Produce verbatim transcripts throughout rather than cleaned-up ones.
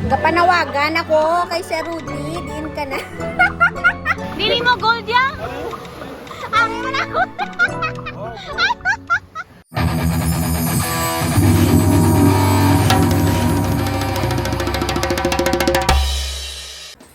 Gapanawagan ako kay Sir Rudy, diin ka na? Dili mo gold ya? Ari man ako.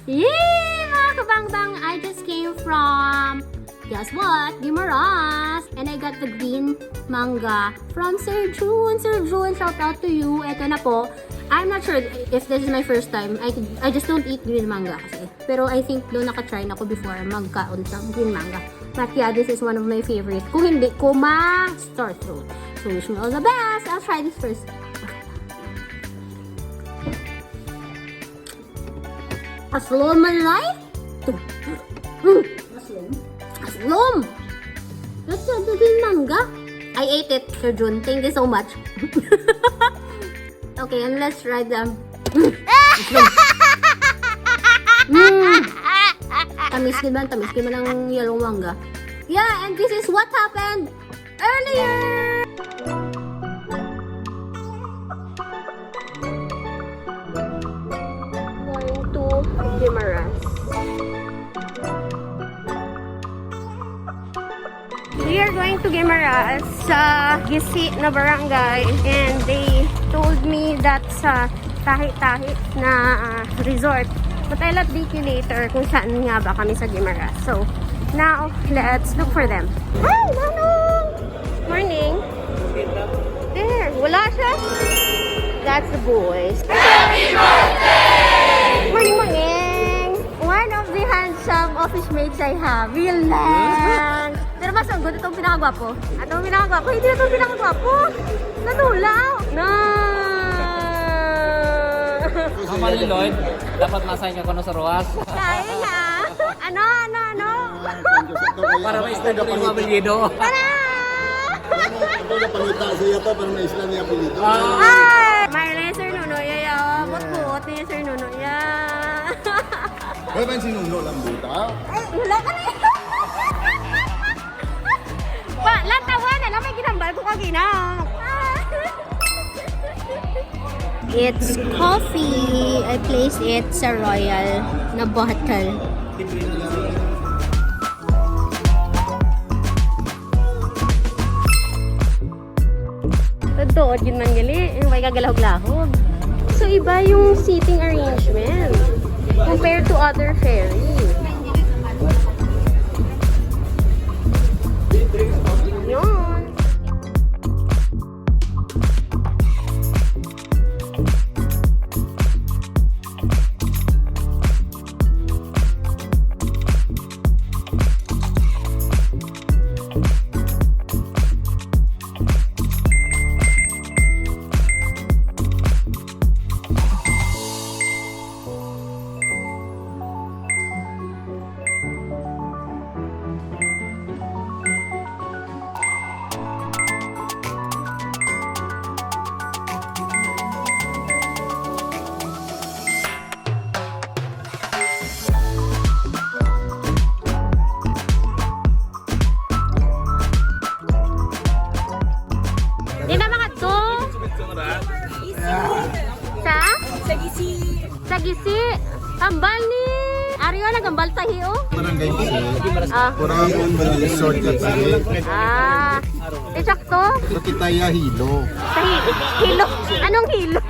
Yay! Mga kabangbang, I just came from, guess what? Guimaras! And I got the green manga from Sir Jun. Sir Jun, shout out to you. Ito na po. I'm not sure if this is my first time. I, I just don't eat green manga kasi. Pero I think doon naka-try na ako before magkaon sa green manga. But yeah, this is one of my favorite. Kung hindi ko ma-sore throat. So wish me all the best. I'll try this first. Aslom man life? Mm. Aslom. That's a good manga. I ate it, Sir Jun. Thank you so much. Okay, and let's try the, mm. Aslom. Mm. Tamis gid man, tamis gid man ang yellow manga. Yeah, and this is what happened earlier. Going to Guimaras. We are going to Guimaras sa Gisi na barangay, and they told me that sa Tahi-Tahi na, ah, resort. But I'll update you later kung saan nga ba kami sa Guimaras. So, now, let's look for them. Hi, Manong! Morning. There, wala siya. That's the boys. Morning, morning. One of the handsome office mates I have. Real lang. Pero mas ang gusto itong pinakagwapo. At ang pinakagwapo, hindi na itong pinakagwapo. Natulaw. No. Ang Mali Lloyd, dapat masign ka kuno sa Rojas. Kaya nga. Ano, ano, ano? Para may isla din yung apelyido. Tara! Ako napangita sa iya to, para may isla niya apelyido. Ah. Ay! May na Sir Nuno, yaya. Buot-buot ni Sir Nuno, ya. Wala ba si Nuno lang buta? Ay, wala ka na. Pa, lantawan na lang, may ginambal ko kagina. It's coffee. I place it sa royal na bottle. Totoo, yun man gali. Yung may kagalahog-lahog. So, iba yung seating arrangement compared to other ferry. Yun. Di na mga to? Sa? Sa Gisi. Sa Gisi. Kambal ni Ario na kambal tahi, oh. Barangay Gisi. Ah. Pura ang resort ka tahi. Ah. Di sakto? Sa Kitaya Hilo. Sa Hi-, Hilo. Anong Hilo?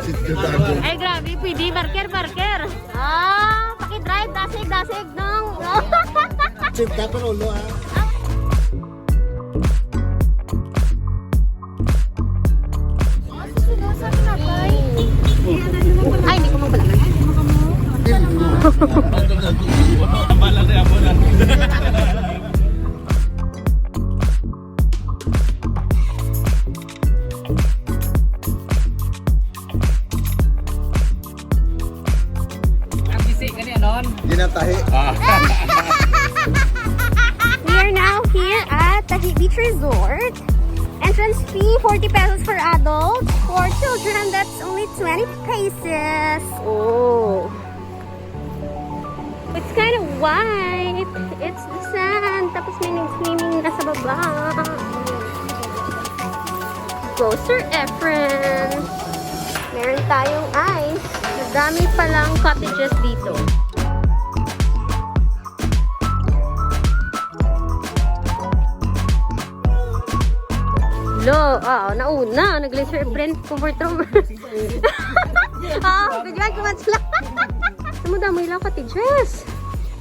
Sitio Dago. Ay, grabe. Pwede. Marker, marker. Ah, paki-drive. Dasig, dasig, nong. Save ka, pero ulo, ah. Ay, hindi ko magpalagay. Ang gisi gani, anon? Ginatahi. Ah. We are now here at Tahi Beach Resort. Entrance fee, forty pesos for adults. For children, that's only twenty pesos. Oh. It's kind of white. It's the sand. Tapos may nag-swimming na sa baba. Go, Sir Efren! Meron tayong ice. Madami palang cottages dito. Lo, ah, nauna. Nag-laser print, comfort room. Ah, ganyan, kumat sila. Ano mo damo ilang cottages?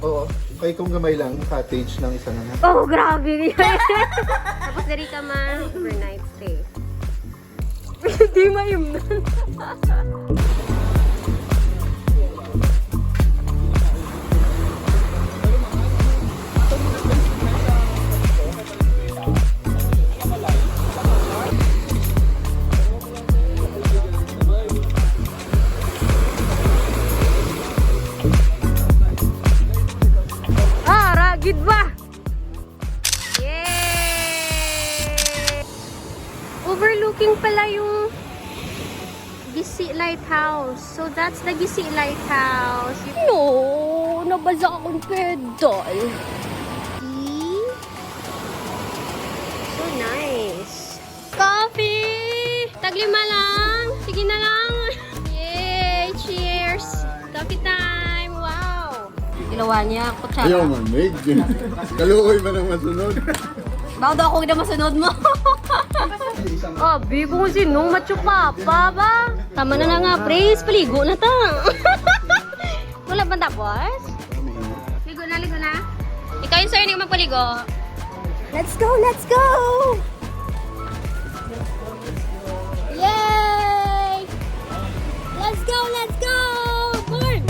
Oo. Kay kung gamay lang, cottage ng isa na nga. Oh, grabe. Tapos diri ka ma overnight stay. Hindi maimnan. Ah, ragid ba? Yay! Overlooking pala yung Gisi Lighthouse. So that's the Gisi Lighthouse. No, nabasa akong pedal. See? So nice. Coffee! Taglima lang. Sige na lang. Yay! Cheers! Coffee time! Wow! Ginawa niya, kutsara. Ayaw man, Meg. Kaluoy man ang masunod. Baka daw ako na masunod mo. Abi, kung sinong macho papa ba? Tama na na nga, praise. Paligo na ta. Wala ba tapos? Ligo na, ligo na. Ikaw yung sir, hindi magpaligo. Let's go, let's go! Yay! Let's go, let's go! Born!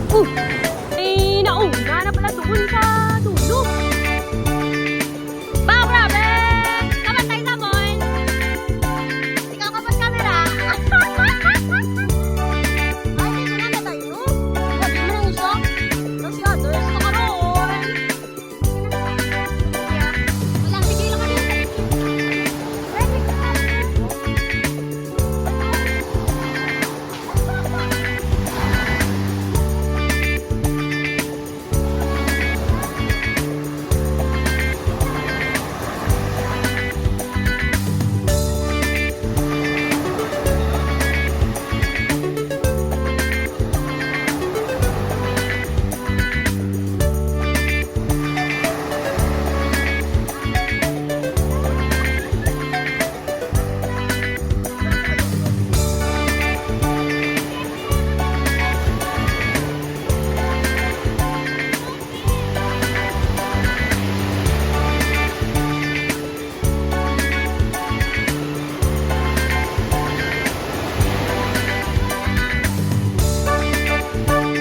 Oh! Ay, nauna na pala doon sa dulo. Ba, grabe! Kabantay sa mon! Ikaw kapag camera! Ay, may guna na tayo. Grabe mo na isa. Tapos si others, nakaroon. Wala, sige lang kami.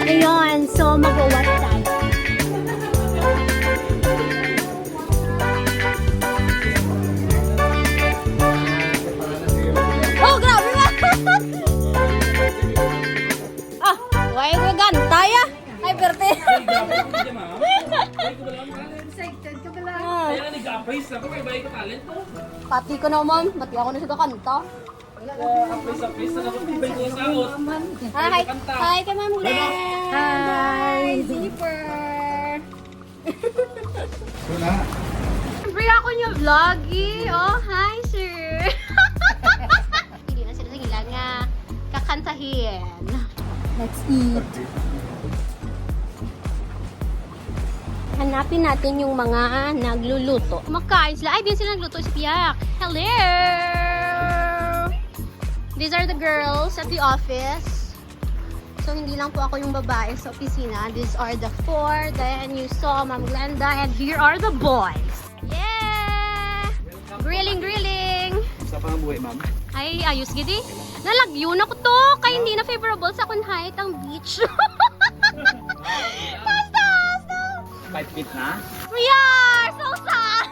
Ayun, so mag-wash tayo. Oh, grabe ba? Ah, why ko gantay ah? Ay, perte. Excited ka pala. Ah. Kaya nag-appraise ako, may bahay ka talent to. Pati ko na, ma'am. Pati ako na sa kakanta. Appraise, appraise na ako. May bahay ko sa ako. Ah, hi. Hi kay Ma'am Glenn. Hi. Zipper. Wala. Siyempre ako niya vloggy. Oh, hi, sir. Hindi na sila sila nga kakantahin. Let's eat. Hanapin natin yung mga nagluluto. Makain sila. Ay, din sila nagluto si Piak. Hello! These are the girls at the office. So, hindi lang po ako yung babae sa opisina. These are the four. Then, you saw Ma'am Glenda. And here are the boys. Yeah! Grilling, grilling! Sa pangabuhi, ma'am. Ay, ayos gidi. Nalagyo na ko to. Kay hindi na favorable sa akong height ang beach. Taas, taas, taas. Five feet na? We are so sad.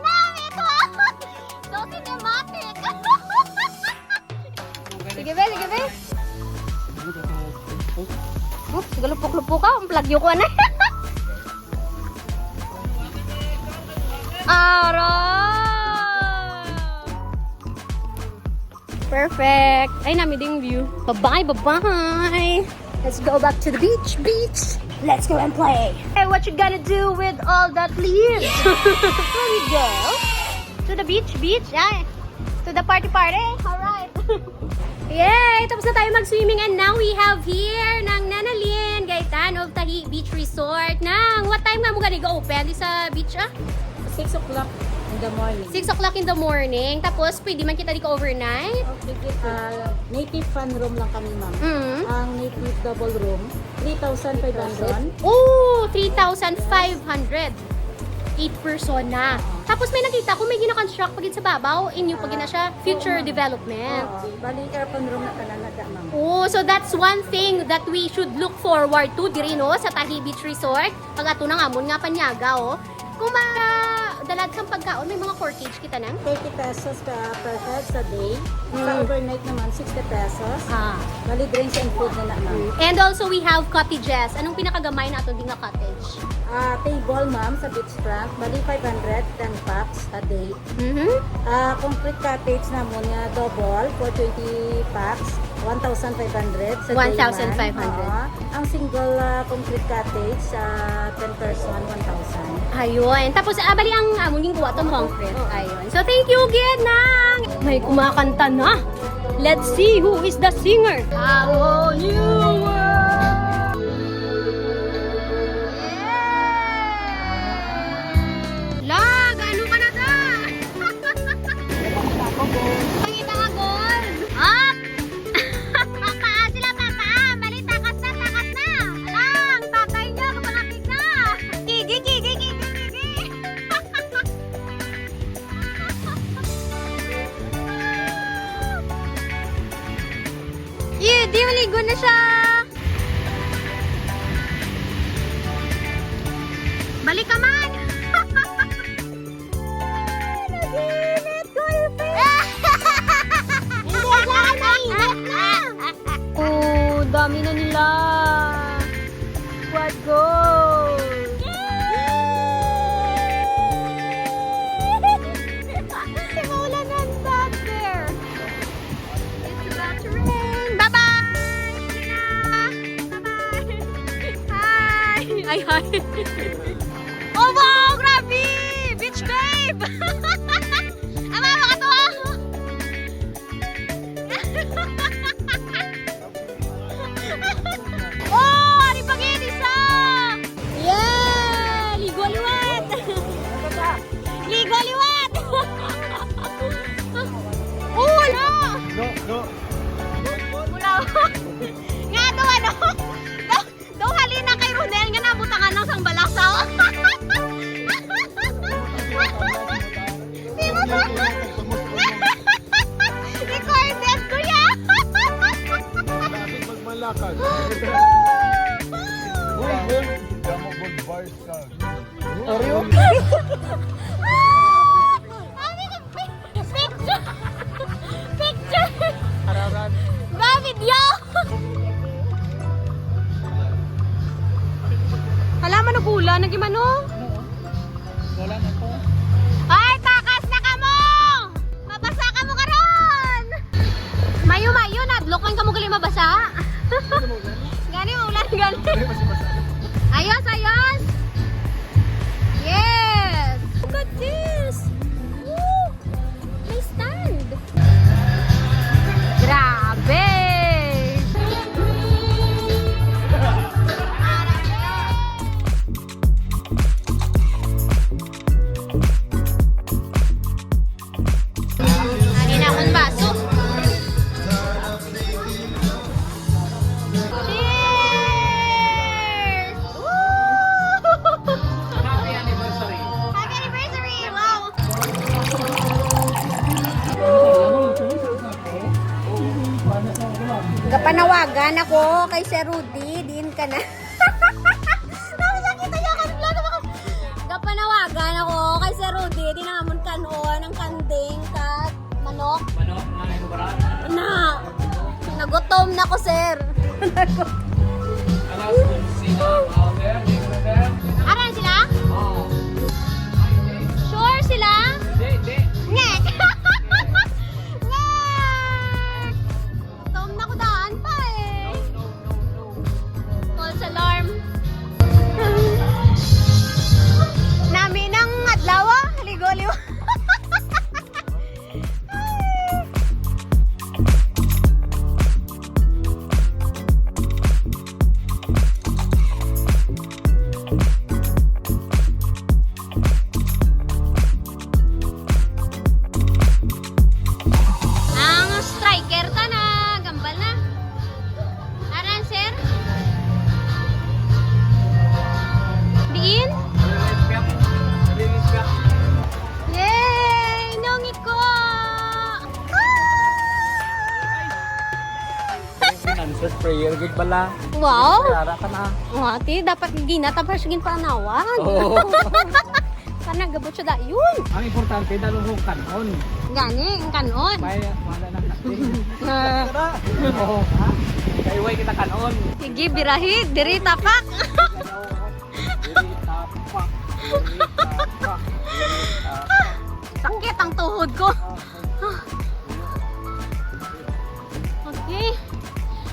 Nami to. So cinematic. Sige, be, sige, be. Oops, galupok-lupok ka. Ang plagyo ko, ano? Ara! Perfect. Ay, nami ding view. Bye-bye, bye-bye. Let's go back to the beach, beach. Let's go and play. Hey, what you gonna do with all that leaves? Let me go. To the beach, beach. Ay, to the party, party. All right. Yay! Tapos na tayo mag-swimming and now we have here ng Nanalyn Gaitan of Tahi Beach Resort. Nang, what time nga mo gani ga-open di sa beach, ah? Six o'clock in the morning. Six o'clock in the morning. Tapos, pwede man kita di ka overnight? Okay, uh, native fun room lang kami, ma'am. Mm. Ang native double room, three thousand five hundred. Oh, three thousand five hundred. Eight person na. Tapos may nakita ko, may gina-construct pa gid sa babaw, inyo pa gid na siya, future development. Oo. Bali, aircon room na tanan na, ma'am. Oh, so that's one thing that we should look forward to diri, no, sa Tahi Beach Resort. Pag ato na nga mo nga panyaga, oh. Kung madala sang pagkaon, may mga corkage kita nang? Thirty pesos ka per head sa day. Sa Mm. overnight naman, sixty pesos. Ah. Bali, drinks and food na na, ma'am. And also, we have cottages. Anong pinakagamay nato di nga cottage? Ah, table, ma'am, sa beachfront. Bali, five hundred, ten pax a day. Mhm. Ah, concrete cottage namon nga double for twenty pax, one thousand five hundred sa day, ma'am. One thousand five hundred. Oo. Ang single, ah, concrete cottage sa ten person, one thousand. Ayun. Tapos, ah, bali ang amon ginkuha to, concrete. Oo. Ayun. So, thank you gid, nang. May kumakanta na. Let's see who is the singer. A whole new world. La, gaano ka na da? Pangita ka, gol. Up! Papa, sila, papa. Bali, takas na, takas na. Ala, ang tatay niya, kapangapit na. Kigi, kigi, kigi, kigi. Yun, di maligo na siya. Balik ka man. Ah, nag-init, gulpi! Hindi, kailangan mainit na. Oh, dami na nila. Squad goal. Yay! Maulan na back there. It's about to rain. Bye-bye! Bye-bye! Hi! Ay, hi! Oh, wow! Grabe! Beach babe! Ama, makatuwa! Oh, ari pa gid isa! Yeah! Ligo liwat! Ligo liwat! Oh, wala! No, no. Wala. Nga to, ano? Daw, daw halina kay Ronel nga nabutangan lang sang balasaw. Recorded ko ya. Malakad. Uy, gold. Damo gold bars ka. Oreo? Picture! Picture! Araran. Ba, video! Hala, manugula, nagimano? Wala na to. Ay, takas na kamo! Mabasa kamo karon! Mayo-mayo, nadlok man kamo gali mabasa. Gani, maulan, gani. Ayos, ayos! Yes! Look at this! Woo! May stand! Grabe! Lagi na akong baso. Cheers! Woo! Happy anniversary! Happy anniversary! Wow! Gapanawagan ako kay Sir Rudy, diin ka na? Tapos nakita niya ako, nagplano ako. Gapanawagan ako kay Sir Rudy, di na amon kanon ang kanding kag manok. Manok na, ano ba? Na. Nagutom na ko, sir. Aran sila? Sure sila? Ngek. Ngek. Player gid bala. Wow! Kaya ra ka na. Wa, ti, dapat ginatapos gin panawan. Oo. Sana gabot siya dayon. Ang importante, dalong kong kanon. Gani, ang kanon. May, wala nang kanon. Ah. Oo, ha? Kay way kita kanon. Sige, birahi, diri tapak. Diri tapak. Diri tapak. Diri tapak. Sakit ang tuhod ko. Okay.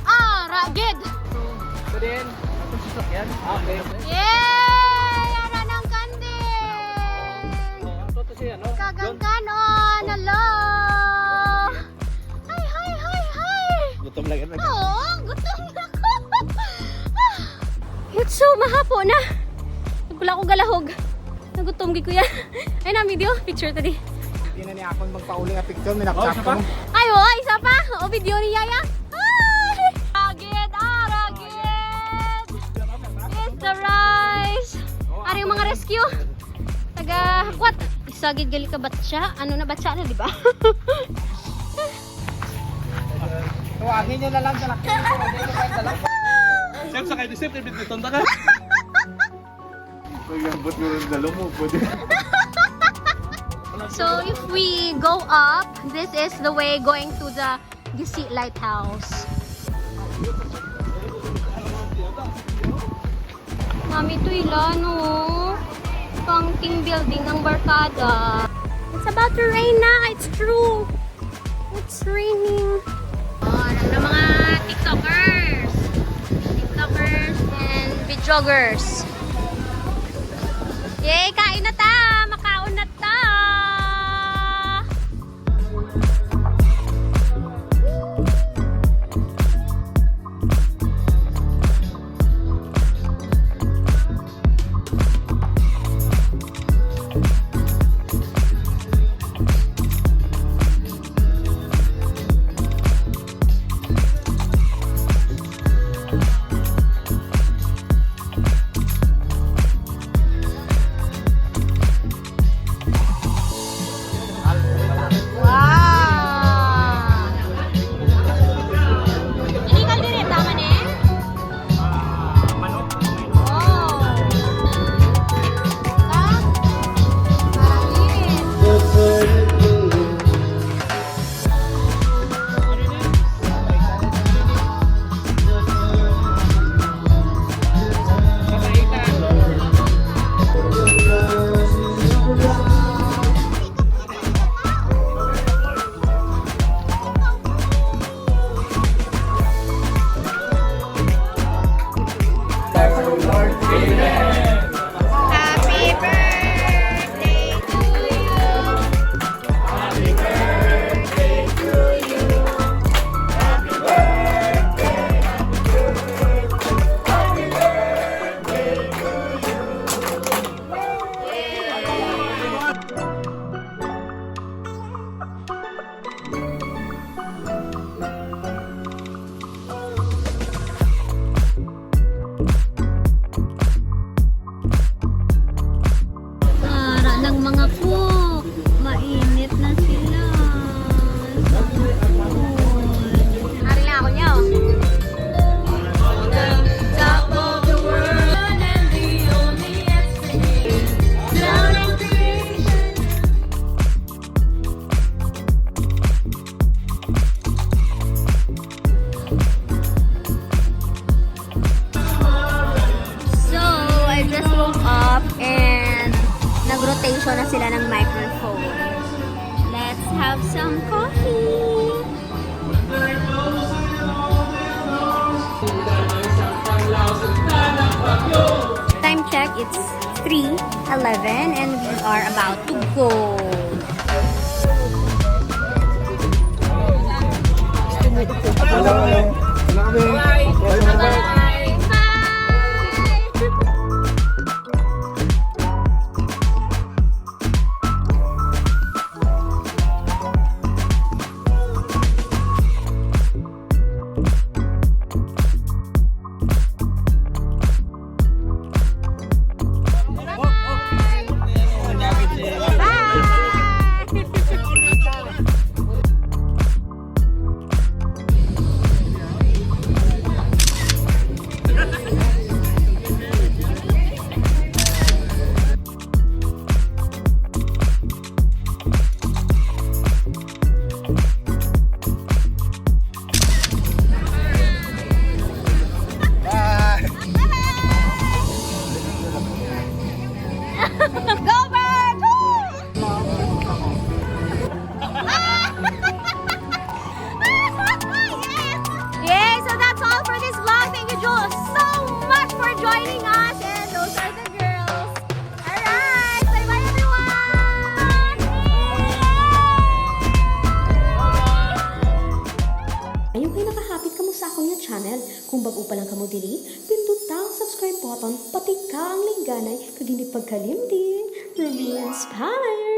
Ah, ragid. Ito din. Ito sa sakyan. Okay. Yay! Ara ng kanding! Ito, ito si ano? Kagang kanon! Hello! Hi, hi, hi, hi! Gutom lang yan. Oo, gutom na ko. It's so mahapo na. Wala ko galahog. Nagutom gid ko yan. Ay na, video. Picture ta di. Hindi na niya akong magpauli nga picture. Oh, isa pa? Minapchak ko. Ay, oh, isa pa. O, video ni Yaya. Ay! Ragid, ah, ragid. It's the rice. Ari ang mga rescue. Taga, what? Isa gid gali ka batya. Ano na, batya na, di ba? Tuwagin niyo na lang sa laki. Sir, sakay di, sir, kay bitbiton ta ka. Paglambot mo ng dalo mo, pwede. So, if we go up, this is the way going to the Gisi Lighthouse. Mami, to ila, no? Pangting building ng barkada. It's about to rain na. It's true. It's raining. Oh, alam na mga TikTokers. TikTokers and videoggers. Yay, kain na ta! Makaon na ta! Wow! Ini kaldero, tama ni? Manok. Oh. Ah? Mainit. Happy birthday to you. Para ng mga cook. Mainit na sila. Sa food. Ari lang ako niya, oh. Top of the world and the only extra. Down in creation. So, I just woke up and nag-rotation na sila ng microphone. Let's have some coffee. Time check, it's three eleven and we are about to go. Hello. Hello, kami. Bye. Bye. Bye. So much for joining us, and those are the girls. Alright, bye-bye, everyone! Ayaw kay nakahapit kamo sa akon nga channel. Kung bag-o pa lang kamo diri, pinduta ang subscribe button, patika ang lingganay, kag hindi pagkalimti, remain inspired!